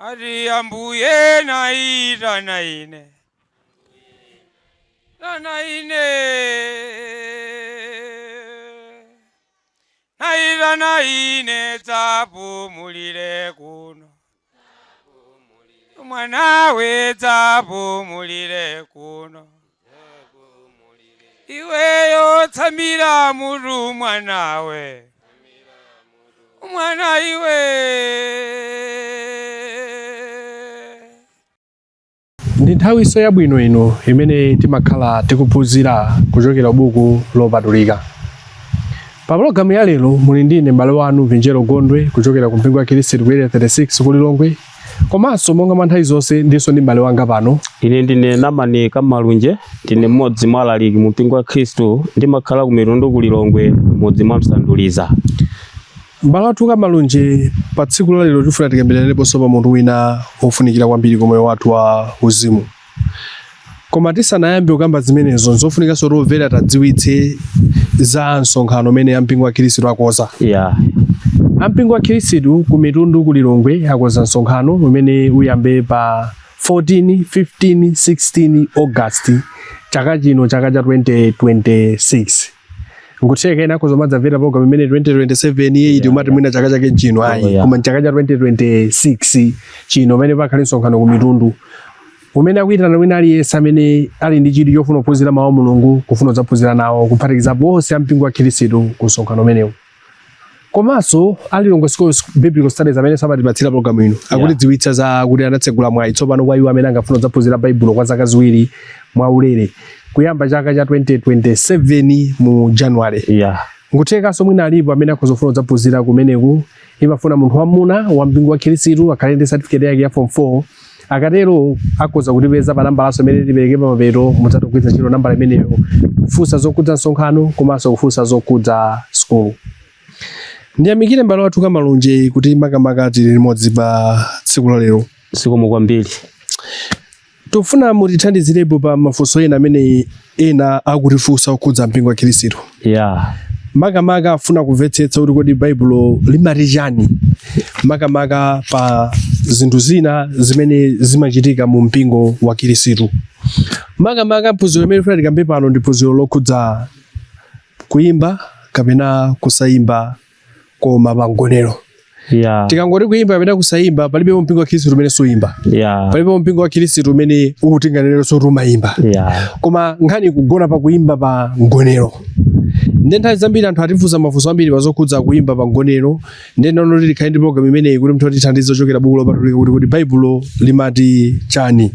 Ati ambuye naitana ine, tana ine, naitana ine, dzapumulire kuno mwanawe, dzapumulire kuno iweyo, tsamira mutu mwanawe, mwana iwe. Ndi nthawinso yabwino ino imene timakhala tikuphunzira kuchokera buku lopatulika. Pa pologalamu ya lero muli ndine m'bale wanu Vinjero Gondwe kuchokera ku mpingo wa Khristu ku Area 36 ku Lilongwe, komanso monga mwa nthawi zonse ndinso ndi m'bale wanga pano. Ine ndine Namani Kamalunje, ndine mmodzi mwa alaliki mu mpingo wa Khristu, ndimakhala ku Mitundu ku Lilongwe, mmudzi mwa Msanduliza. M'bale wathu Kamalunje, pa tsiku la lero tifuna tikambiraneponso pa mutu wina wofunikira kwambiri ku moyo wathu wa uzimu. Koma tisanayambe kukamba zimenezo, nzofunikanso omvera tiwadziwitse za msonkhano umene ampingo wa Khristu akonza. Ampingo wa Khristu ku Mitundu ku Lilongwe akonza msonkhano umene uyambe pa 14, 15, 16 August chaka chino, chaka cha 2026. Nkutheka ena akhoza kumadzamvera program imene 2027 8 umati mwina chaka chake chino, ayi, koma chaka cha 2026 chino umene pakhale msonkhano ku Mitundu umene akuyitana wina aliyense amene ali ndi chidwi chofuna kuphunzira mawu a Mulungu, kufuna kudzaphunzira nawo, kuphatikizapo onse a mpingo wa Khristu ku msonkhano umenewu. Komanso a Lilongwe School of Biblical Studies amene samatipatsira program ino akutidziwitsa za kuti anatsegula mwayi tsopano kwa iwo amene angafuna kudzaphunzira Baibulo kwa zaka 2 mwaulere kuyamba chaka cha 2027 mu January. Nkuthekanso mwina alipo amene akhoza kufuna kudzaphunzira kumeneku. Imafuna munthu wamuna wa mpingo wa Khristu akhale ndi certificate yake ya form 4. Akatero akhoza kutipeza pa nambalaso imene tipereke pamapeto. Mudzatha kugwiritsa ntchito nambala imeneyo kufunsa zokhudza msonkhano komanso kufunsa zokhudza sukulu. Ndiyamikire m'bale wathu Kamalunje kuti makamaka tili limodzi pa tsiku la lero. Zikomo kwambiri. Tofuna mutithandizirepo pa mafunso ena amene ena akutifunsa okhudza mpingo wa Khristu. Makamaka afuna kumvetsetsa kuti kodi Baibulo limati chani makamaka pa zinthu zina zimene zimachitika mu mpingo wa Khristu. Makamaka phunziro limene tifuna tikambe pano ndi phunziro lokhudza kuyimba kapena kusayimba koma pa mgonero. Tikangoti kuyimba kapena kusayimba, palibe mpingo wa Khristu umene suyimba. Palibe mpingo wa Khristu umene utinganenerenso kuti umayimba. Koma nkhani kugona pa kuyimba pa mgonero. Ndiye nthawi zambiri anthu atifunsa mafunso ambiri pa zokhudza kuyimba pa mgonero. Ndiye ndaona kuti tikhale ndi program imeneyi kuti muthu atithandize kuchokera buku lopatulika kuti kuti Baibulo limati chani.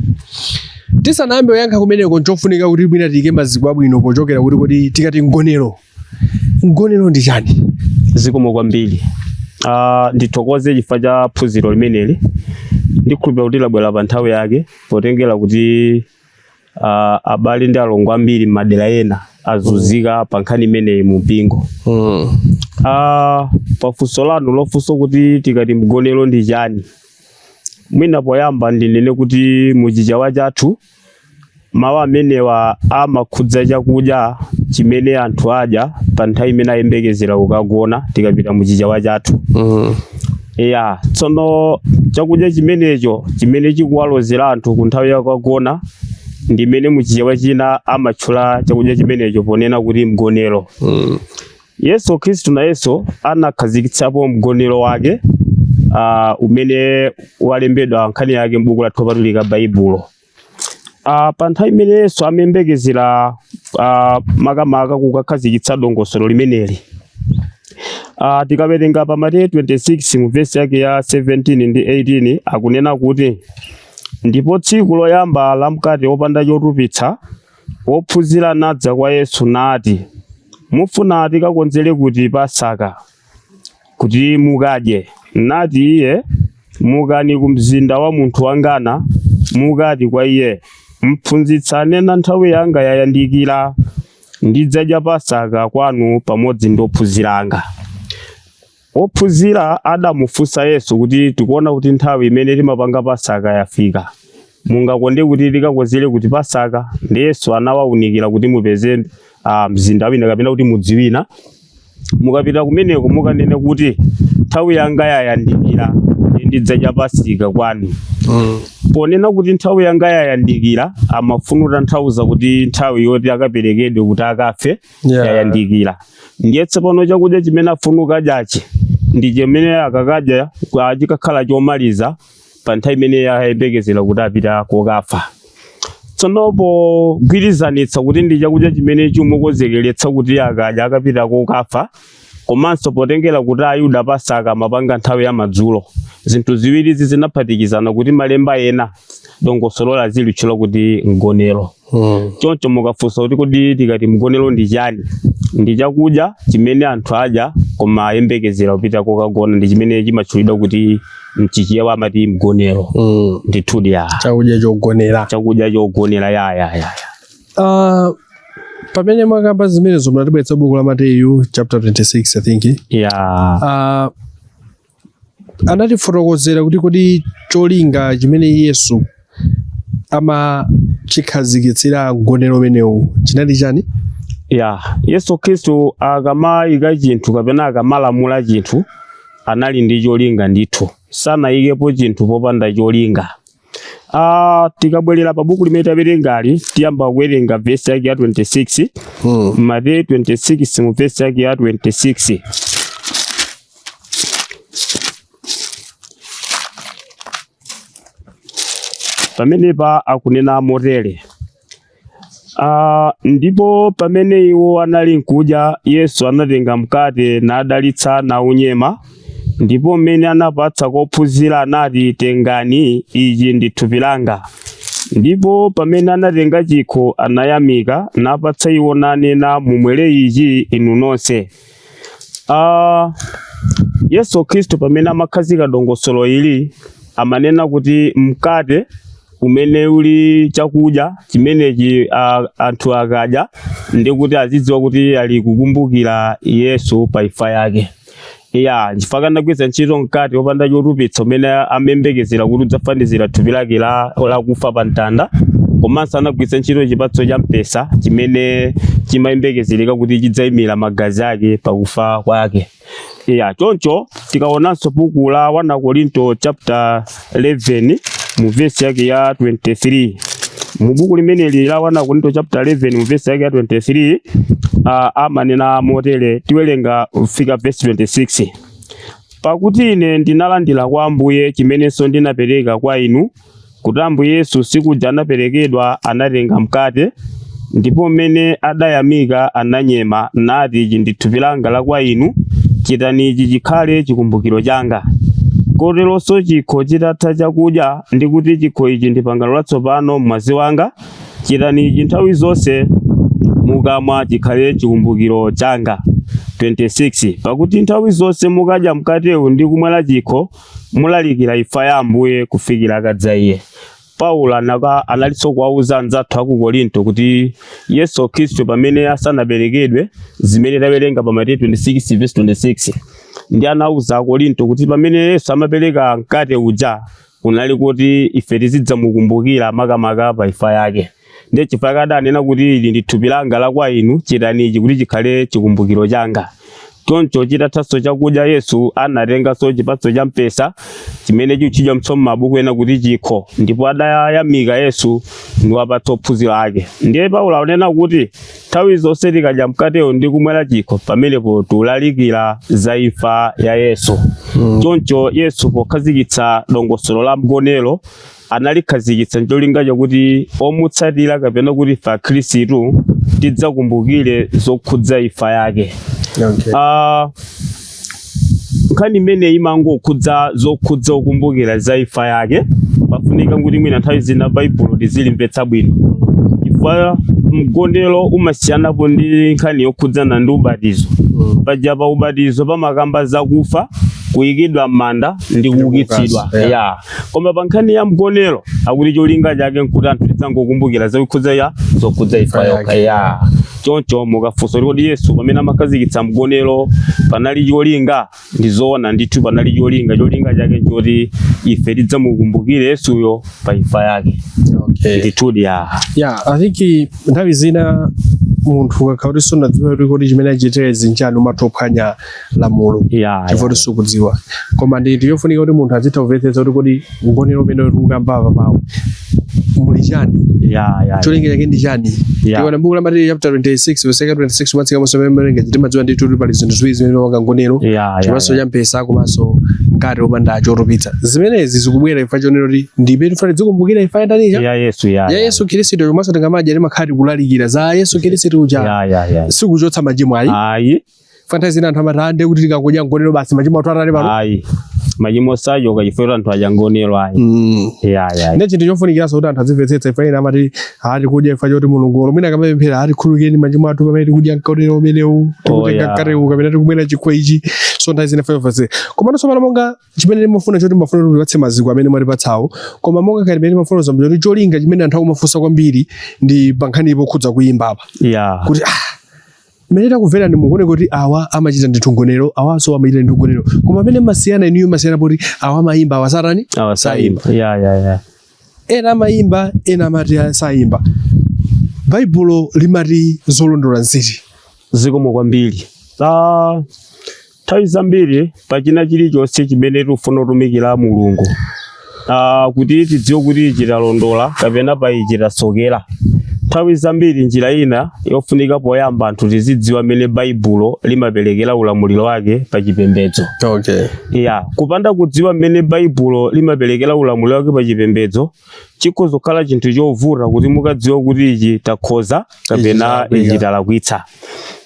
Tisanayambe kuyankha kumeneko, nchofunika kuti mwina tiyike maziko abwino pochokera kuti kodi tikati mgonero, mgonero ndi chani? Zikomo kwambiri. Ndithokoze chifukwa cha phunziro limeneli. Ndikhulupirira kuti labwera pa nthawi yake, potengera kuti abale ndi alongo ambiri m'madera ena azunzika pa nkhani imeneyi mu mpingo. Pafunso lanu lofunsa kuti tikati mgonero ndi chani, mwina poyamba ndinene kuti muchichewa chathu mawu amenewa amakhudza chakudya chimene anthu adya pa nthawi imene ayembekezera kukagona, tikapita muchichewa chathu. Ya, tsono chakudya chimenecho chimene chikuwalozera anthu ku nthawi yakukagona ndi imene muchichewa china amatchula chakudya chimenecho ponena kuti mgonero. Yesu Khristu nayenso anakhazikitsapo mgonero wake umene walembedwa nkhani yake m'buku lathu lopatulika Baibulo. Pa nthawi imene Yesu amayembekezera makamaka kukakhazikitsa dongosolo limeneli, tikawerenga pa Mateyu 26 mu vesi yake ya 17 ndi 18, akunena kuti, ndipo tsiku loyamba la mkate wopanda chotupitsa, wophunzira anadza kwa Yesu nati, mufuna tikakonzere kuti Pasaka kuti mukadye? Nati iye, mukani ku mzinda wa munthu wangana, mukati kwa iye, mphunzitsi anena, nthawi yanga yayandikira, ndidzadya Pasaka kwanu pamodzi ndi ophunzira anga. Ophunzira adamufunsa Yesu kuti, tikuona kuti nthawi imene timapanga Pasaka yafika, mungakonde kuti tikakonzere kuti Pasaka? Ndi Yesu anawaunikira kuti mupeze mzinda wina kapena kuti mudzi wina, mukapita kumeneko mukanene kuti nthawi yanga yayandikira, ndidzadya pasika kwanu. Ponena kuti nthawi yanga yayandikira, amafuna kutanthauza kuti nthawi yoti akaperekedwe kuti akafe yayandikira. Ndiye tsopano chakudya chimene afuna kukadyachi ndi chimene akakadya chikakhala chomaliza pa nthawi imene ayembekezera kuti apita kokafa. Tsono pogwirizanitsa kuti ndi chakudya chimene chimukonzekeretsa kuti akadya akapita kokafa, komanso potengera kuti Ayuda Pasaka amapanga nthawi ya madzulo, zinthu ziwirizi zinaphatikizana kuti malemba ena dongosolo azilitchula kuti mgonero. Choncho mukafunsa kuti kodi tikati mgonero ndi chani, ndi chakudya chimene anthu adya koma ayembekezera kupita kokagona, ndi chimene chimatchulidwa kuti mchichewa amati mgonero. Ndithudi ya Chakudya chogonera. Chakudya chogonera, ya ya ya. Pamene mwakamba zimenezo munatibweretsa buku la Mateyu chapter 26, I think. Anatifotokozera kuti kodi cholinga chimene Yesu amachikhazikitsira mgonero umenewu chinali chani? Ya, Yesu Khristu akamayika chinthu kapena akamalamula chinthu anali ndi cholinga ndithu, sanayikepo chinthu popanda cholinga. Tikabwerera pa buku limene tawerengali, tiyamba kuwerenga vesi yake ya 26. Mateyu 26 mu vesi yake ya 26. Pamenepa akunena motere: Ndipo pamene iwo anali nkudya, Yesu anatenga mkate nadalitsa naunyema, ndipo mmene anapatsa kwa ophunzira anati, tengani, ichi ndi thupi langa. Ndipo pamene anatenga chikho anayamika, napatsa iwo nanena, mumwere ichi inu nonse. Yesu Khristu pamene amakhazika dongosolo ili amanena kuti mkate umene uli chakudya chimenechi, anthu akadya ndi kuti azidziwa kuti ali kukumbukira Yesu pa imfa yake. Ya, nchifukwa anagwiritsa ntchito mkate wopanda chotupitsa umene amayembekezera kuti udzafanizira thupi lake lakufa pa mtanda, komanso anagwiritsa ntchito chipatso cha mpesa chimene chimayembekezereka kuti chidzayimira magazi ake pakufa kwake. Ya, choncho tikaonanso buku la 1 Korinto chapter 11 mu verse yake ya 23, mu buku limeneli la 1 Korinto chapter 11 mu verse yake ya 23, amanena motere, tiwerenga kufika verse 26: pakuti ine ndinalandira kwa Ambuye chimenenso ndinapereka kwa inu, kuti Ambuye Yesu tsiku lija anaperekedwa anatenga mkate, ndipo mmene adayamika ananyema nati, ichi ndi thupi langa la kwa inu, chitani ichi chikhale chikumbukiro changa. Koteronso chikho chitatha chakudya, ndi kuti chikho ichi ndi pangano latsopano m'mwazi wanga, chitani ichi nthawi zonse mukamwa chikhale chikumbukiro changa. 26 pakuti nthawi zonse mukadya mkatewu ndi kumwera chikho, mulalikira imfa ya Ambuye kufikira akadza iye. Paulo analinso kuwauza anzathu aku Korinto kuti Yesu Khristu pamene asanaperekedwe, zimene tawerenga pa Mateyu 26 verse 26, ndi anauza Akorinto kuti pamene Yesu amapereka mkate uja kunali kuti ife tizidzamukumbukira makamaka pa imfa yake. Ndiye chifukwa adanena kuti ili ndi thupi langa la kwa inu, chitani ichi kuti chikhale chikumbukiro changa. Choncho chitathanso chakudya, Yesu anatenganso chipatso cha mpesa chimene chikutchedwa m'mabuku ena kuti chikho, ndipo adayamika Yesu niwapatsa ophunzira ake. Ndiye Paulo akunena kuti nthawi zonse tikadya mkatewo ndi kumwera chikho, pamenepo tulalikira za imfa ya Yesu. Choncho Yesu pokhazikitsa dongosolo la mgonero analikhazikitsa ncholinga chakuti omutsatira kapena kuti ife Akhristu tidzakumbukire zokhudza imfa yake. Nkhani imene imangokhudza zokhudza kukumbukira za imfa yake, pafunika kuti mwina nthawi zina Baibulo tizilimvetsa bwino, chifukwa mgonero umasiyanapo ndi nkhani yokhudzana ndi ubatizo. Paja pa ubatizo pamakamba zakufa, kuyikidwa m'manda ndi kuukitsidwa. Ya, koma pa nkhani ya mgonero akuti cholinga chake nkuti anthu tidzangokumbukira zokhudza ya zokhudza imfa yokha. Ya, choncho mukafunsa kuti kodi Yesu pamene amakhazikitsa mgonero panali cholinga, ndi zoona ndithu panali cholinga. Cholinga chake nchoti ife tidzamukumbukire Yesuyo pa imfa yake. Ndithudi ya. Yeah, I think nthawi zina Munthu ukakhala kuti sunadziwe kuti kodi chimene achitire zinchani, umatha kuphwanya lamulo chifukwa kuti sukudziwa. Koma ndi yofunika kuti munthu azitha kumvetsetsa kuti kodi mgonero umene tikukamba apa pawo muli chani, cholinga chake ndi chani. Tikaona buku la Mateyu chapter 26 verse 26 kumatsika monse pamene malenga, timadziwa ndithu kuti pali zinthu ziwiri zimene mapanga mgonero, chipatso cha mpesa komanso mkate wopanda chotupitsa. Zimenezi zikubwera chifukwa chonena kuti ndipe tifuna tizikumbukira imfa ya ndani? Ya Yesu, ya. Ya Yesu Khristu. Komanso tikamadya timakhala tikulalikira za Yesu Khristu uja. Sikuchotsa machimo ayi. Ayi. Nthawi zina anthu amati ande kuti tikakudya mgonero basi machimo athu atani pano. Ayi, machimo sachoka chifukwa anthu adya mgonero ayi. Ya. Ndi chinthu chofunikiranso kuti anthu azimvetsetsa. Ife ena amati ati kudya ifa choti Mulungu olo mwina akamapemphera ati khululukeni machimo athu pamene tikudya mgonero umenewu, tikutenga mkatewu kapena tikumwera chikho ichi. So nthawi zina ife yomvetsetsa. Komano tsopano monga chimene ndimafuna choti ndimafuna kuti mutipatse maziko amene mwatipatsawo, koma monga kali mene ndimafuna zambiri kuti cholinga chimene anthu akumafunsa kwambiri ndi pa nkhani pokhudza kuyimba apa, kuti mmene takumverani mukuone kuti awa amachita ndithu mgonero, awanso amachita ndithu mgonero, koma amene masiyana inuyo masiyana poti awa amayimba, awa satani? Awa sayimba. Ya. Ena amayimba, ena amati sayimba. Baibulo limati zolondola nziti? Zikomo kwambiri. Nthawi zambiri pachina chilichonse chimene tikufuna kutumikira Mulungu, kuti tidziwe kuti ichi talondola kapena pa ichi tasokera, nthawi zambiri njira ina yofunika poyamba anthu tizidziwa mmene Baibulo limaperekera ulamuliro wake pa chipembedzo. Ya, kupanda kudziwa mmene Baibulo limaperekera ulamuliro wake pa chipembedzo, chikhoza kukhala chinthu chovuta kuti mukadziwe kuti ichi takhoza kapena ichi ichi talakwitsa.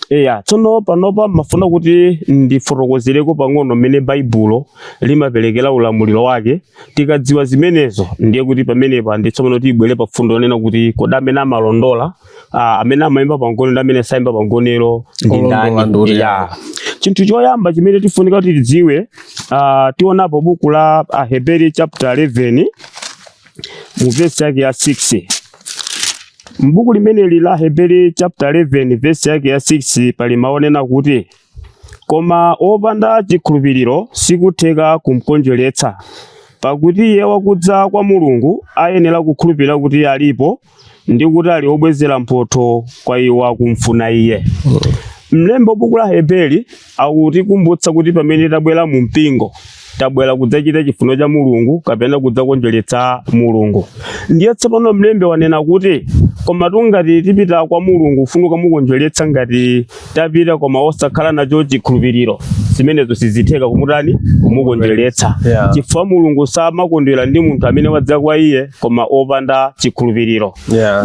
Eya, tsono panopa mafuna kuti ndifotokozereko pang'ono mmene Baibulo limaperekera ulamuliro wake. Tikadziwa zimenezo, ndiye kuti pamenepa ndi tsopano tibwere pa fundo yonena kuti kodi amene amalondola, amene amayimba pamgonero ndi amene sayimba pamgonero ndi Olondola ndani? ndi uti? Ya, chinthu choyamba chimene tifunika kuti tidziwe, tionapo buku la Aheberi chapter 11 mu verse yake ya 6. M'buku limeneli la Heberi chapter 11 verse yake ya 6 pali maonena kuti, "Koma wopanda chikhulupiriro sikutheka kumkondweretsa, pakuti iye wakudza kwa Mulungu ayenera kukhulupirira kuti alipo ndi kuti ali wobwezera mphotho kwa iwo akumfuna iye." Mlembi wa buku la Heberi akutikumbutsa kuti pamene tabwera mu mpingo, tabwera kudzachita chifuniro cha Mulungu kapena kudzakondweretsa Mulungu. Ndiye tsopano mlembi wanena kuti koma tungati tipita kwa Mulungu kufuna kumukondweretsa, ngati tapita koma osakhala nacho chikhulupiriro, zimenezo sizitheka kumutani? Kumukondweretsa. Chifukwa Mulungu samakondwera ndi munthu amene wadza kwa iye koma opanda chikhulupiriro.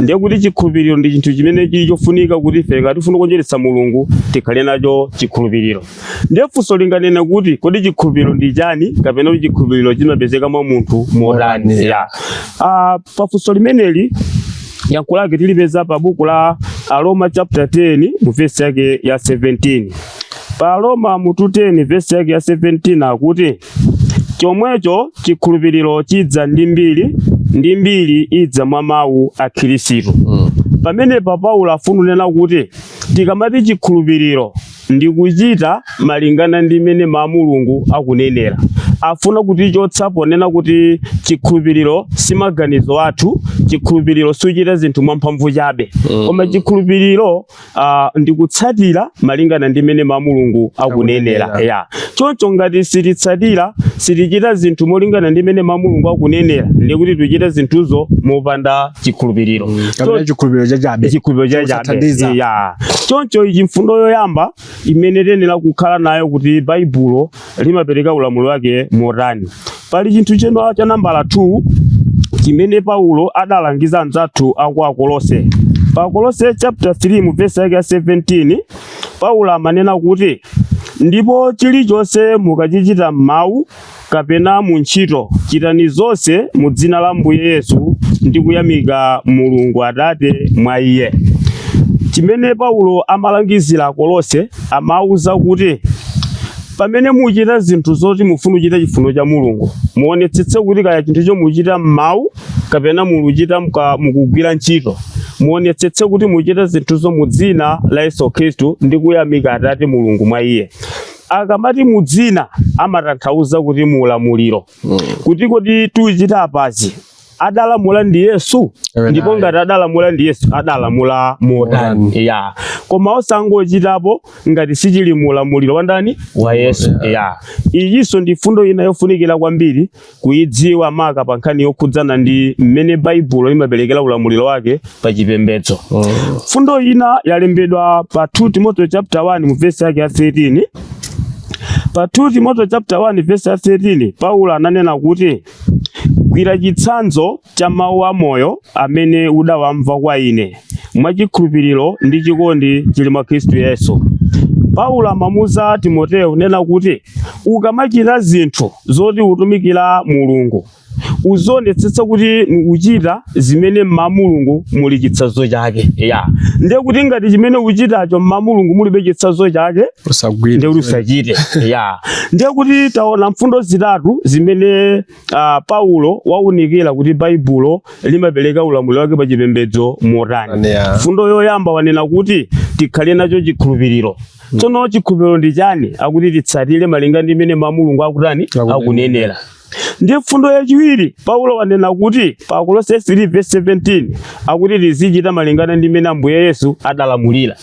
Ndiye kuti chikhulupiriro ndi chinthu chimene chili chofunika kuti ife ngati tifuna kukondweretsa Mulungu tikhale nacho chikhulupiriro. Ndiye funso linganene kuti kodi chikhulupiriro ndi chani, kapena kuti chikhulupiriro chimapezeka mwa munthu motani? Yeah. Pa funso limeneli yankho lake tilipeza pa buku la Aroma chapter 10 mu verse yake ya 17. Pa Aroma mutu 10 verse yake ya 17 akuti, "Chomwecho chikhulupiriro chidza ndi mbiri, ndi mbiri idza mwa mawu a Khristu." Pamenepa Paulo afuna kunena kuti tikamati chikhulupiriro ndi kuchita malingana ndi mmene mawu a Mulungu akunenera. Afuna kutichotsa ponena kuti chikhulupiriro si maganizo athu, chikhulupiriro sichita zinthu mwamphamvu chabe, koma chikhulupiriro ndi kutsatira malingana ndi mmene mawu a Mulungu akunenera. Akunenera. Ya. Choncho ngati sititsatira, sitichita zinthu molingana ndi mmene mawu a Mulungu akunenera, ndiye kuti tichita zinthuzo mopanda chikhulupiriro. Kapena chikhulupiriro chachabe. Chikhulupiriro chachabe. Chosathandiza. Ya. Choncho ichi mfundo yoyamba imene tiyenera kukhala nayo kuti Baibulo limapereka ulamuliro wake motani. Pali chinthu chena cha nambala 2 chimene Paulo adalangiza anzathu aku Akolose. Pa Akolose chapter 3 mu verse yake ya 17, Paulo amanena kuti, "Ndipo chilichonse mukachichita m'mawu kapena mu ntchito, chitani zonse mu dzina la Mbuye Yesu ndi kuyamika Mulungu Atate mwa iye." Chimene Paulo amalangizira Akolose, amawuza kuti pamene muchita zinthu zoti mufuna kuchita chifuniro cha Mulungu, muonetsetse kuti kaya chinthucho muchita m'mawu kapena muluchita mukugwira ntchito, muonetsetse kuti muchita zinthuzo mu dzina la Yesu Khristu ndi kuyamika Atate Mulungu mwa iye. Akamati mu dzina, amatanthauza kuti mu ulamuliro, kuti kodi tiuchita apazi Adalamula ndi Yesu? Kapena Ndipo ayi. ngati adalamula ndi Yesu, adalamula motani? Motani. Ya, koma osangochitapo ngati sichili mulamuliro wa ndani? Wa Yesu. Ya, iyinso ndi fundo ina yofunikira kwambiri kuidziwa, maka pa nkhani yokhudzana ndi mmene Baibulo limaperekera ulamuliro wake pa chipembedzo. Fundo ina yalembedwa pa 2 Timothy chapter 1 mu verse yake ya 13. Pa 2 Timothy chapter 1 verse ya 13, Paulo ananena kuti, "Gwira chitsanzo cha mawu amoyo amene udawamva kwa ine mwachikhulupiriro ndi chikondi chili mwa Khristu Yesu." Paulo amamuza Timoteo kunena kuti ukamachita zinthu zoti utumikira Mulungu, uzionetsetsa kuti ukuchita zimene mma Mulungu muli chitsanzo chake. Ya, ndiye kuti ngati chimene ukuchitacho mma Mulungu mulibe chitsanzo chake, usagwire, ndiye kuti usachite. Ya, ndiye kuti taona mfundo zitatu zimene Paulo waunikira kuti Baibulo limapereka ulamuliro wake pa chipembedzo motani. Fundo yoyamba wanena kuti tikhale nacho chikhulupiriro. Tsono chikhulupiriro ndi chani? Akuti titsatire malinga ndi imene ma Mulungu akutani? Akunenera. Akunenera. Ndiye fundo yachiwiri, Paulo wanena kuti pa Akolose 3 verse 17 akuti tizichita malingana ndi imene Ambuye Yesu adalamulira.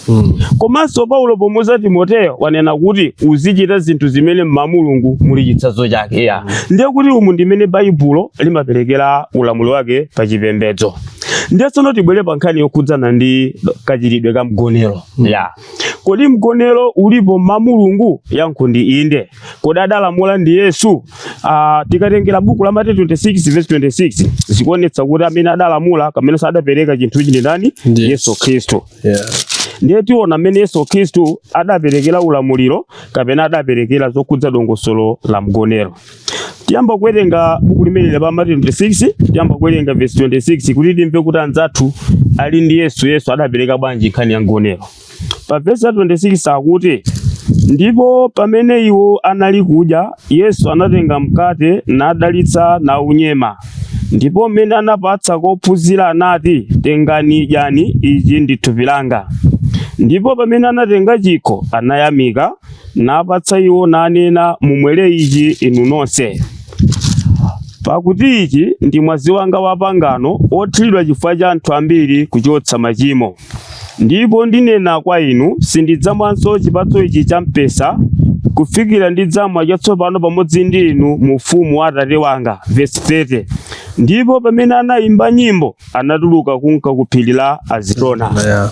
Komanso Paulo pomuza Timoteyo wanena kuti uzichita zinthu zimene mma Mulungu muli chitsanzo chake. Ya, ndiye kuti umu ndi mmene Baibulo limaperekera ulamuliro wake pa chipembedzo. Ndiye tsono tibwere pa nkhani yokhudzana ndi kachitidwe ka mgonero. Ya, kodi mgonero ulipo mma Mulungu? Yankho ndi inde. Kodi adalamula ndi Yesu? Tikatengera buku la Mateyu 26 verse 26, zikuonetsa kuti amene adalamula kamenenso adapereka chinthuchi ndi ndani? Ndi Yesu Khristu. Yeah. Ndiye tiona mmene Yesu Khristu adaperekera ulamuliro kapena adaperekera zokhudza dongosolo la mgonero. Tiyamba kuwerenga buku limene la Mateyu 26, tiyamba kuwerenga verse 26 kuti timve kuti anzathu ali ndi Yesu, Yesu adapereka bwanji nkhani ya mgonero. Pa verse ya 26 akuti, "Ndipo pamene iwo anali kudya, Yesu anatenga mkate nadalitsa naunyema, ndipo mmene anapatsa kophunzira anati, 'Tengani, dyani, ichi ndi thupi langa.' Ndipo pamene anatenga chikho, anayamika napatsa iwo nanena, 'Mumwere ichi inu nonse, pakuti ichi ndi mwazi wanga wa pangano othiridwa chifukwa cha anthu ambiri kuchotsa machimo. Ndipo ndinena kwa inu, sindidzamwanso chipatso ichi cha mpesa kufikira ndidzamwa chatsopano pamodzi ndi inu mu ufumu wa Atate wanga." Verse 30. Ndipo pamene anayimba nyimbo, anatuluka kunka ku phiri la Azitona. Yeah.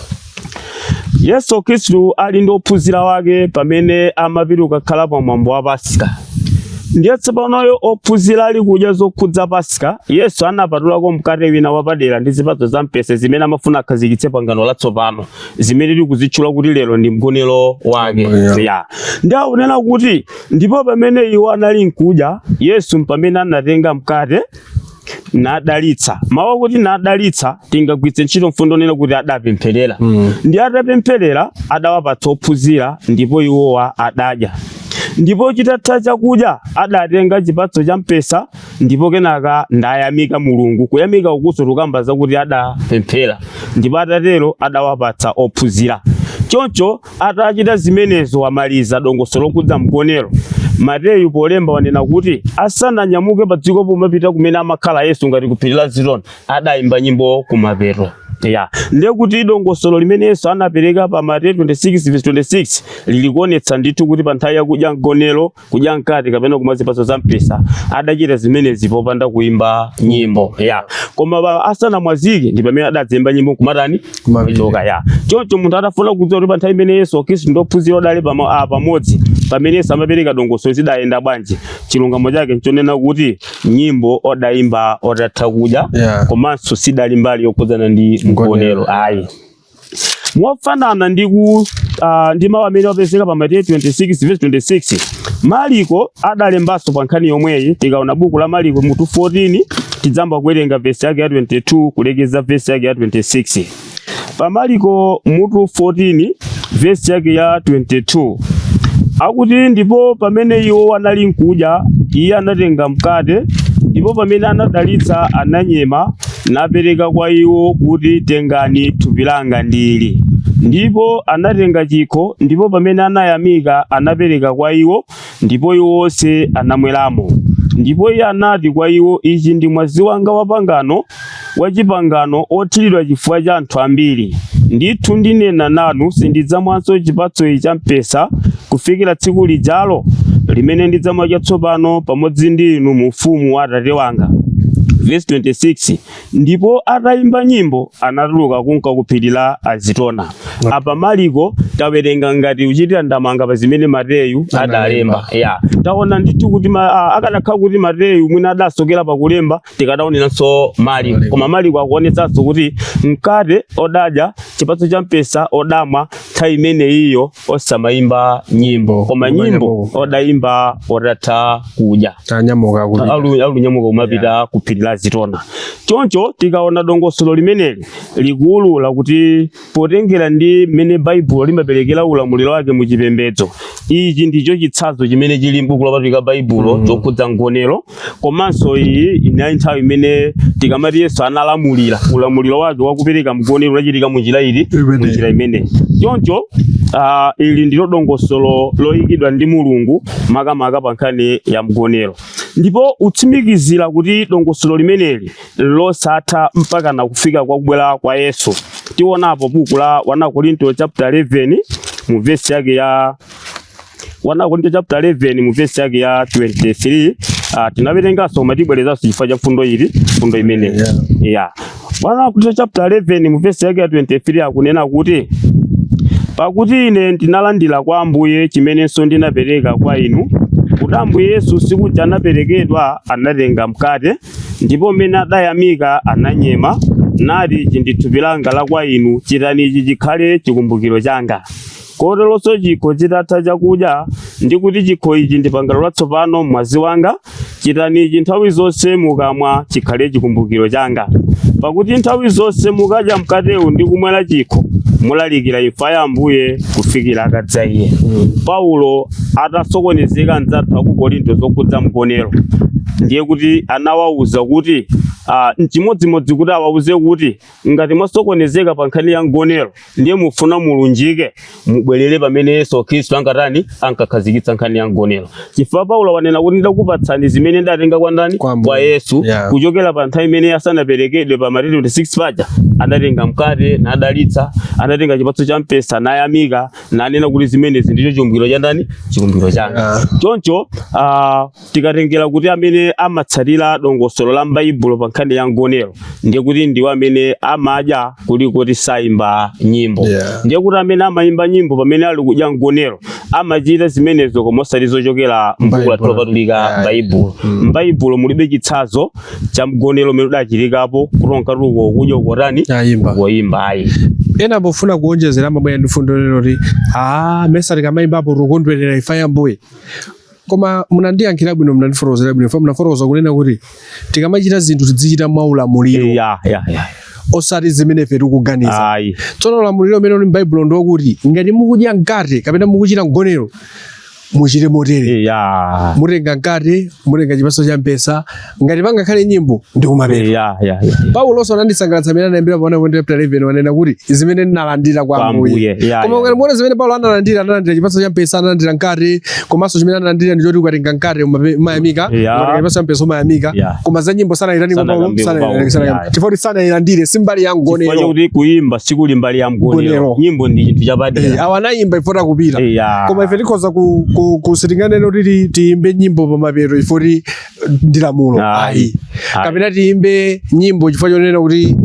Yesu Khristu ali ndi ophunzira wake pamene amapita kukakhala pa mwambo wa Pasika. Ndiye tsopanoyo ophunzira ali kudya zokhudza Pasika, Yesu anapatulako mkate wina wapadera ndi zipatso za mpesa zimene amafuna akhazikitse pangano latsopano, zimene tikuzitchula kuti lero ndi mgonero wake. Yeah. Ya. Ndi akunena kuti ndipo pamene iwo anali nkudya, Yesu pamene anatenga mkate nadalitsa. Mawu akuti nadalitsa tingagwiritse ntchito mfundo nena kuti adapempherera. Ndi atapempherera adawapatsa ophunzira, ndipo iwowa adadya. Ndipo chitatha chakudya adatenga chipatso cha mpesa, ndipo kenaka ndayamika Mulungu. Kuyamika ukuso tukamba zakuti adapemphera, ndipo atatero adawapatsa ophunzira. Choncho atachita zimenezo, wamaliza dongosolo lokhudza mgonero. Mateyu polemba wanena kuti asananyamuke pa dziko pomapita kumene amakhala Yesu ngati ku phiri la Zitona, adayimba nyimbo kumapeto. Ya, ndiye kuti dongosolo limene Yesu anapereka pa Mateyu 26 verse 26 lilikuonetsa ndithu kuti pa nthawi yakudya mgonero, kudya mkate kapena kumwa zipatso za mpesa, adachita zimenezi popanda kuimba nyimbo. Ya, koma asanamwazike ndi pamene adadzimba nyimbo kumatani? Kumapita. Kuchoka. Ya, choncho munthu atafuna kudziwa kuti pa nthawi imene Yesu Khristu ndi ophunzira odali pamodzi pamene Yesu amapereka dongosolo zidayenda bwanji, chilungamo chake nchonena kuti nyimbo odayimba otatha kudya, komanso sidali mbali yokhudzana ndi mgonero ayi. Mofanana ndi ku ndi mawu amene wapezeka pa Mateyu 26 verse 26, Mariko adalembanso pa nkhani yomweyi. Tikaona buku la Mariko mutu 14, tidzamba kuwerenga verse yake ya 22 kulekeza verse yake ya 26. Pa Mariko mutu 14 verse yake ya 22 akuti, "Ndipo pamene iwo anali nkudya, iye anatenga mkate, ndipo pamene anadalitsa ananyema napereka kwa iwo kuti, 'Tengani, thupi langa ndili.' Ndipo anatenga chikho, ndipo pamene anayamika anapereka kwa iwo, ndipo iwo onse anamweramo. Ndipo iye anati kwa iwo, ichi ndi mwazi wanga wa pangano wa chipangano othiridwa chifukwa cha anthu ambiri. Ndithu ndinena nanu, sindidzamwanso chipatso ichi cha mpesa kufikira tsiku lijalo limene ndidzamwa chatsopano pamodzi ndi inu mu ufumu wa Atate wanga. Verse 26. Ndipo atayimba nyimbo anatuluka kunka ku phiri la Azitona. Apa Maliko tawerenga ngati uchitira ndamanga pa zimene Mateyu adalemba. Ya, taona ndithu kuti akanakhala kuti Mateyu mwina adasokera pakulemba, tikadaonenanso Maliko. Koma Maliko akuonetsanso kuti mkate odadya, chipatso cha mpesa odamwa, nthawi imene iyo osamayimba nyimbo, koma nyimbo odayimba otatha kudya. Tanyamuka kupita. Alunyamuka kumapita ku phiri la Zitona. Choncho tikaona dongosolo limeneli likuwulula kuti potengera ndi mmene Baibulo limaperekera ulamuliro wake mu chipembedzo, ichi ndicho chitsanzo chimene chili m'buku lopatulika Baibulo chokhudza mgonero. Komanso iyi inali nthawi imene tikamati Yesu analamulira, ulamuliro wake wakupereka mgonero unachitika mu njira ili, mu njira imeneyi. Choncho ili ndilo dongosolo loyikidwa ndi Mulungu makamaka pa nkhani ya mgonero, ndipo utsimikizira kuti dongosolo limeneli losatha mpaka na kufika kwa kubwera kwa Yesu. Tionapo buku la 1 Korinto chapter 11 mu verse yake ya 1 Korinto chapter 11 mu verse yake ya 23. Tinawerenganso koma tibwerezanso chifukwa cha fundo ili, fundo imeneyi. 1 Korinto chapter 11 mu verse yake ya 23 akunena kuti, pakuti ine ndinalandira kwa Ambuye chimenenso ndinapereka kwa inu, kuti Ambuye Yesu sikuti anaperekedwa anatenga mkate, ndipo mmene adayamika ananyema, nati, ichi ndi thupi langa la kwa inu, chitani ichi chikhale chikumbukiro changa. Koteronso chikho chitatha chakudya, ndi kuti chikho ichi ndi pangano latsopano m'mwazi wanga, chitani ichi nthawi zonse mukamwa chikhale chikumbukiro changa. Pakuti nthawi zonse mukadya mkatewu ndi kumwera chikho, mulalikira imfa ya Ambuye kufikira akadza iye. Paulo atasokonezeka anzathu aku Korinto zokhudza mgonero, ndiye kuti anawawuza kuti nchimodzimodzi kuti awawuze kuti ngati mwasokonezeka pa nkhani ya mgonero, ndiye mufuna mulunjike, mubwerere pamene Yesu Khristu ankatani, ankakhazikitsa nkhani ya mgonero. Chifukwa Paulo wanena kuti ndakupatsani zimene ndatenga kwa ndani? Kwa Ambuye. Kwa Yesu. Kuchokera pa nthawi imene asanaperekedwe pa Mateyu 26 paja, anatenga mkate nadalitsa, anatenga chipatso cha mpesa nayamika, nanena kuti zimenezi ndicho chikumbukiro cha ndani? Chikumbukiro changa. Choncho tikatengera kuti amene amatsatira dongosolo la m'Baibulo pa nkhani ya mgonero, ndiye kuti ndiwo amene amadya kuli kuti sayimba nyimbo. Ndiye kuti amene amayimba nyimbo pamene ali kudya mgonero amachita zimenezo koma osati zochokera m'buku lathu lopatulika Baibulo. M'Baibulo mulibe chitsanzo cha mgonero umene udachitikapo kuti unkati uko kudya ukotani Ayimba. Ukoyimba ayi. Ena pofuna kuonjezera amabwera ndi fundo lero kuti mesa tikamayimbapo tikukondwerera imfa ya Ambuye. Koma munandiyankhira bwino, munandifotokozera bwino, fa munafotokoza kunena kuti tikamachita zinthu tidzichita mwaulamuliro. Ya, ya, ya. Osati zimene ife tikuganiza. Ayi. Tsono ulamuliro umene uli m'Baibulo ndi wokuti ngati mukudya mkate kapena mukuchita mgonero, muchite motere. Mutenga mkate, mutenga chipatso cha mpesa, ngati pangakhale nyimbo ndi kumapeto. Ya, ya, ya. Paulo anandisangalatsa amene anayambira pa 1 Korinto chapter 11, wanena kuti zimene ndinalandira kwa Kwa Ambuye. Ambuye. Koma ngati muone zimene Paulo analandira, analandira chipatso cha mpesa, analandira mkate, komanso chimene analandira ndi choti ukatenga mkate umayamika, ukatenga chipatso cha mpesa umayamika. Koma za nyimbo sanayitani kwa Paulo, Sanakambe kwa Paulo. sanakambe. Chifukwa kuti sanayilandire, si mbali ya mgonero. Chifukwa chakuti kuyimba sikuli mbali ya mgonero. Mgonero. Nyimbo ndi chinthu chapadera. Awa anayimba ifo takupita. Koma ife tikhoza sitinganene kuti tiyimbe nyimbo pamapeto ifo kuti ndi lamulo. Ayi. Ayi. Ayi. Kapena tiyimbe nyimbo chifukwa chonena kuti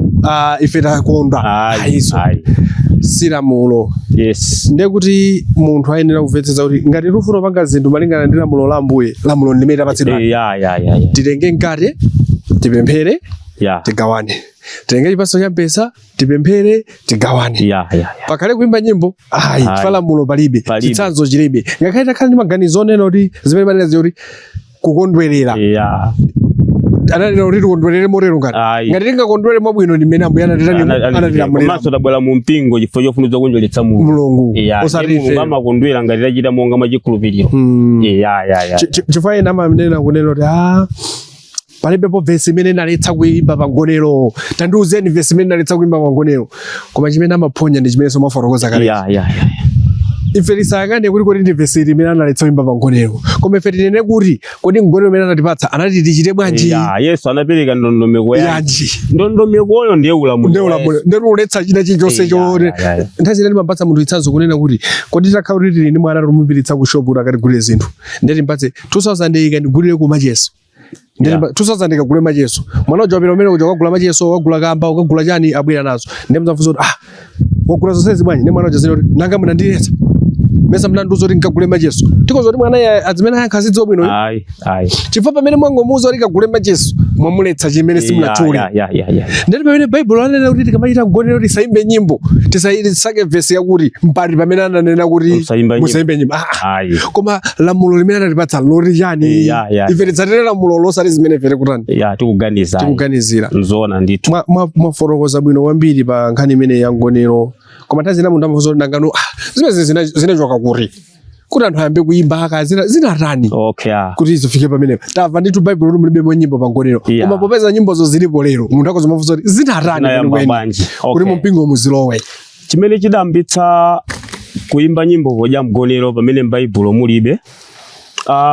ife takondwa. Ayi. Ayiso. Ayi. Si lamulo. Yes. Ndiye kuti munthu ayenera kumvetsetsa kuti ngati tikufuna kupanga zinthu malingana ndi lamulo la Ambuye, lamulo ndi limene tapatsidwa. Ya, ya, ya, ya. Titenge mkate, tipemphere, Ya. tigawane. Titenge chipatso cha mpesa, tipemphere, tigawane. Ya, ya, ya. Pakhale kuimba nyimbo, ayi, Ayi. chifukwa lamulo palibe, Palibe. chitsanzo chilibe. Ngakhale takhala ndi maganizo onena kuti zimene manena zoti kukondwerera. Ya. Ananena kuti tikondwerere motero ngati. Ayi. Ngati tingakondwere mwabwino ndi mmene Ambuye anatilamulira. Komanso tabwera mu mpingo chifukwa chofuna kukondweretsa Mulungu. Mulungu. Ya, Osati ndiye Mulungu ife. amakondwera ngati tachita monga mwachikhulupiriro. Ya, ya, ya. Chifukwa ena amanena kunena kuti palibepo vesi imene inaletsa kuimba pangonero, tandiuzeni vesi imene inaletsa kuimba pangonero. Koma chimene amaphonya ndi chimene somafotokoza kale. Ya, ya, ya. Ife tisayang'ane kuti kodi ndi vesi limene analetsa kuimba pa mgonero, koma ife tinene kuti kodi mgonero umene anatipatsa anati tichite bwanji? Ya, Yesu anapereka ndondomeko yanji? Yanji? Ndondomekoyo ndiye ulamuliro Ndiye wa ulamuliro, Yesu. ndiye uletsa china chilichonse. Ya. Nthawi zina ndimapatsa munthu chitsanzo kunena kuti kodi takhala kuti tili ndi mwana, tikumupititsa ku shop kuti akatigulire zinthu, ndiye timpatse 2000 ikandigulire ku macheso. Ndiye 2000 ikagule macheso. Mwana uja wapita umene uja, ukagula macheso, ukagula kamba, ukagula chani, abwera nazo. Ndiye mudzafunsa kuti, "Ah, wagula zonsezi bwanji?" Ndiye mwana uja zina kuti, "Nanga munandiletsa? Mesa mnandiuza kuti nkagule macheso?" Tikoza kuti mwana iye azimene ayankha azidziwa bwino, Ayi, ayi. chifukwa pamene mwangomuuza kuti kagule macheso, mwamuletsa chimene simunatchule. Ya. Ndati pamene Baibulo ananena kuti tikamachita mgonero tisayimbe nyimbo, tisake vesi yakuti mpati pamene ananena kuti Musayimba nyimbo. Musayimbe nyimbo. Ah, ah. Ayi. Koma lamulo limene anatipatsa loti chani? Ya. Ife titsatire lamulo, losati zimene ife tikutani? Ya, tikuganiza. Tikuganizira. Nzoona ndithu. Mwafotokoza bwino kwambiri pa nkhani imene ya mgonero, koma nthawi zina munthu amafunsa kuti nangano, ah, zimene zinachoka kuti anthu ayambe kuyimba aka, zinatani kuti zifike pamenepo? Tamva ndithu Baibulo kuti mulibemo nyimbo pa mgonero, koma popeza nyimbozo zilipo lero, munthu akhoza kumafunsa kuti zinatani Zinayamba kwenikweni bwanji? kuti mumpingo muzilowe? Chimene chidayambitsa kuimba nyimbo podya mgonero pamene m'Baibulo mulibe,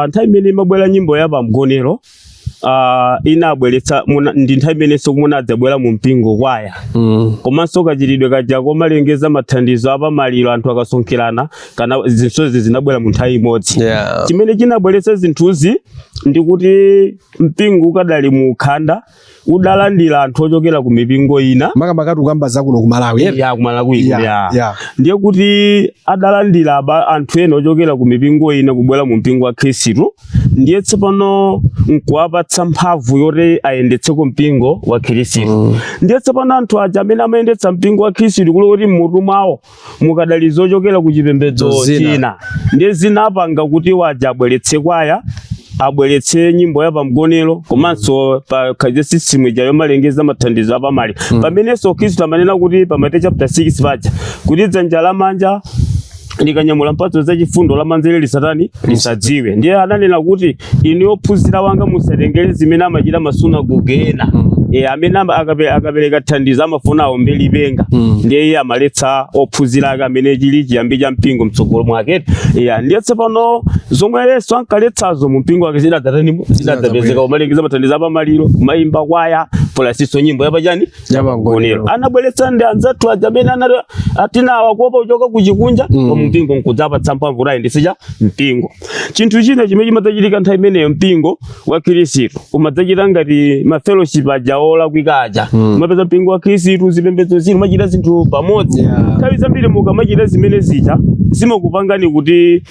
nthawi imene imabwera nyimbo ya pamgonero, inabweretsa ndi nthawi imenenso munadzabwera mu mpingo kwaya, komanso kachitidwe kaja komalengeza mathandizo apamaliro anthu akasonkherana, kana zinsozi zinabwera mu nthawi imodzi. Chimene chinabweretsa zinthuzi ndi kuti mpingo ukadali mu ukhanda udalandira anthu ochokera ku mipingo ina. Makamaka tikukamba zakuno ku Malawi, eh? Ya, kumalawi. Ya. Ndiye kuti adalandira anthu ena ochokera ku mipingo ina kubwera mu mpingo wa Khristu, ndiye tsopano nkuwapatsa mphamvu yoti ayendetseko mpingo wa Khristu. Ndiye tsopano anthu aja amene amayendetsa mpingo wa Khristu, kuli kuti mmutu mwawo mukadali zochokera ku chipembedzo Zina. china, ndiye zinapanga kuti waja abweretse kwaya, abweretse nyimbo ya pamgonero, komanso pa khaze system ija yomalengeza mathandizo apamali, pamenenso Khristu amanena kuti pa Mateyu chapter 6 paja kuti dzanja lamanja likanyamula mphatso zachifundo, lamanzere lisatani? Lisadziwe. Ndiye ananena kuti, "Inu ophunzira wanga, musatengere zimene amachita masunagoge ena, amene akapereka thandizo amafuna aombe lipenga." Ndiye iye amaletsa ophunzira ake amene chili chiyambi cha mpingo mtsogolo mwake. Ndiye tsopano zomwe Yesu ankaletsazo mu mpingo wake zidadzatani? Zidadzapezeka, kumalengeza mathandizo apamaliro, kumayimba kwaya, pulasinso nyimbo yapachani? Yapamgonero. Anabweretsa ndi anzathu aja amene anati atinawa kuopa kuchoka kuchikunja mm. mpingo nkudzapatsa mphamvu kuti ayendetse cha mpingo. Chinthu china chimene chimadzachitika nthawi imeneyo, mpingo wa Khristu umadzachita ngati ma fellowship aja olakwika aja. Umapeza mpingo wa Khristu, zipembedzo zina umachita zinthu pamodzi. Nthawi zambiri mukamachita zimene zija, zimakupangani kuti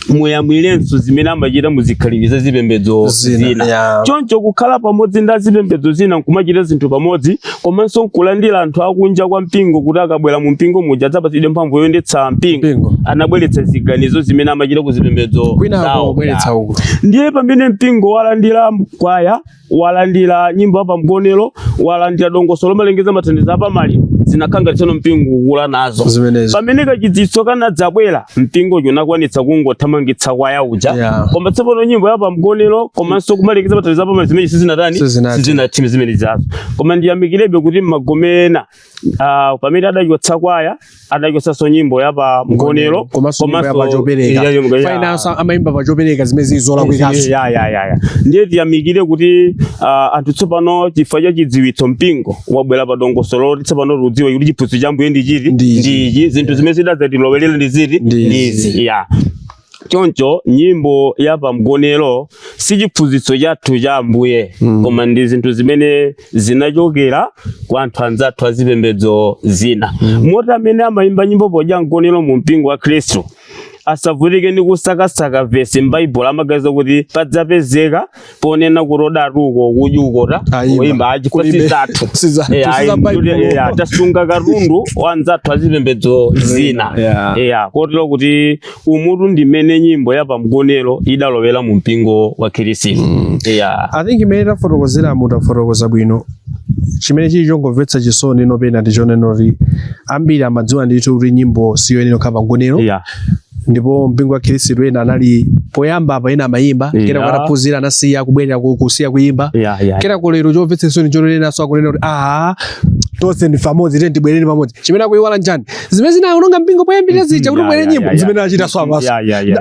muyamwirenso zimene amachita muzikhalidwe za zipembedzo zina, zina. Choncho kukhala pamodzi ndi azipembedzo zina nkumachita zinthu pamodzi, komanso nkulandira anthu akunja kwa mpingo kuti akabwera mu mpingo muja adzapatsidwe mphamvu yoyendetsa mpingo, Mpingo. Anabweretsa ziganizo zimene amachita ku zipembedzo Kwina zawo. kubweretsa uku. Ndiye pamene mpingo walandira kwaya, walandira nyimbo apamgonero, walandira dongosolo lomalengeza mathandizo apamaliro, zinakhala ngati tsono mpingo ukula nazo zimenezo. Pamene kachidziwitso kanadzabwera, mpingo unakwanitsa kungothamangitsa kwaya uja, koma tsopano nyimbo yapamgonero komanso kumalengeza mathandizo apamaliro, zimene sizinatani? Sizinati. Sizinati zimene zazo. Koma ndiyamikirebe kuti mmagome ena, pamene adachotsa kwaya, adachotsanso nyimbo yapamgonero. Komanso nyimbo ya pachopereka. Fainanso amayimba pachopereka, zimene zili zolakwikaso. Ya, ndiye tiyamikire kuti anthu tsopano chifukwa cha chidziwitso mpingo wabwera pa dongosolo loti tsopano tudziwe kuti chiphunzitso cha Ambuye ndi chiti? Ndi ichi. Ndi ichi. Zinthu zimene zidadzatilowerera ndi ziti? Ndi izi. Ndi izi. Ya, choncho nyimbo ya pamgonero si chiphunzitso chathu cha Ambuye, koma ndi zinthu zimene zinachokera kwa anthu anzathu azipembedzo zina. Moti amene amayimba nyimbo podya mgonero mu mpingo wa Khristu asavutike ndi kusakasaka vesi m'Baibulo, amaganiza kuti padzapezeka ponena kuti odatuko kudya ukota Ayimba. kuyimba achifukwa Kulibe. sizathu. Sizathu, ayi, siza Baibulo. tasunga katundu wa anzathu azipembedzo zina. Kotero kuti umutu ndimene nyimbo ya pamgonero idalowera mu mpingo wa Khristu. I think imene tafotokozera, mutafotokoza bwino. Chimene chili chongomvetsa chisoni nopena ndi chonena kuti ambiri amadziwa ndithu kuti nyimbo siyoyenera kukhala pamgonero, ndipo mpingo wa Khristu ena anali Poyamba apa ena amayimba, kena kataphunzira anasiya kubwerera kusiya kuyimba. Kena kulero chomvetsa chisoni chonenaso akunena kuti aa, tonse ndi pamodzi, tiye tibwerere pamodzi. Chimene akuiwala njani? Zimene zinaononga mpingo poyambirira zija kuti ubwere nyimbo, zimene achita apaso.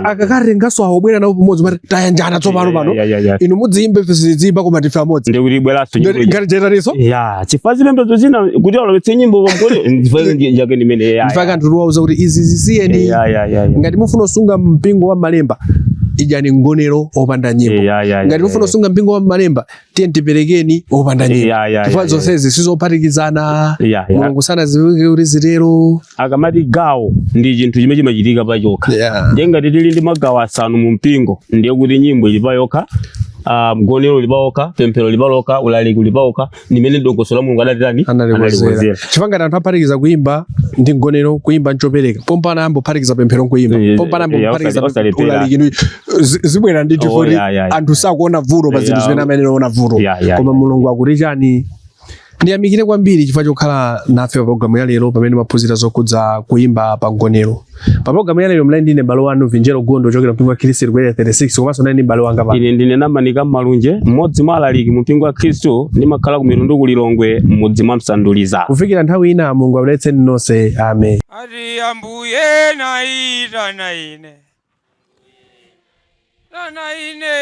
Akakatengaso awo obwera nawo pamodzi, mati tayanjana tsopano pano. Inu mudziyimba, ife sitidziyimba, koma ndife amodzi. Ndikuti ibweranso nyimbo ija. Ngati chetaniso. Ya, chifukwa zipembedzo zina kuti alowetse nyimbo pamkoni ndifake yake ndimene ya. Ndifake anthu tiwauza kuti izi zisiyeni. Ngati mufuna kusunga mpingo wa malemba, idyani mgonero opanda nyimbo. Ngati mufuna kusunga mpingo wa malemba, tiye tiperekeni opanda nyimbo, chifukwa zonsezi sizophatikizana. Mulungu sanaziwike kuti zitero. Akamati gawo ndi chinthu chimene chimachitika pachokha. Ndiye ngati tili ndi magawo asanu mu mpingo, ndiye kuti nyimbo ili payokha, mgonero uli pawokha, pemphero li palokha, ulaliki uli pawokha, ndimene dongosolo la Mulungu adatani? Analikonzera. Chifukwa ngati anthu aphatikiza kuimba ndi mgonero, kuimba nchopereka, pompano ambophatikiza pemphero nkuimba, pompano ambophatikiza osalephera. ulaliki zibwera ndithu, Oh, kuti anthu sakuona vuto pa zinthu zimene amene ona vuto. Koma Mulungu akuti chani? Ndiyamikire kwambiri chifukwa chokhala nafe pa programu ya lero pamene maphunzira zokhudza kuimba pa mgonero. Pa programu ya lero mnali ndine m'bale wanu Vinjero Gondo ochokera mpingo wa Khristu ku Area 36, komanso nali ndi m'bale wanga pa Ine ndine Namanika Malunje, mmodzi mwa alaliki mu mpingo wa Khristu, ndimakhala ku Mitundu ku Lilongwe, m'mudzi mwa Msanduliza. Kufikira nthawi ina, Mulungu akudalitseni nonse, amen. Ati Ambuye naitana ine, tana ine,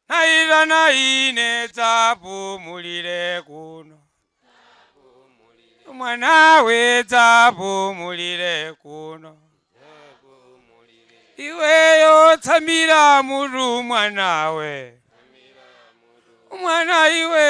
naitana ine, dzapumulire kuno, mwanawe, dzapumulire kuno, iweyo tsamira mutu, mwanawe, mwana iwe.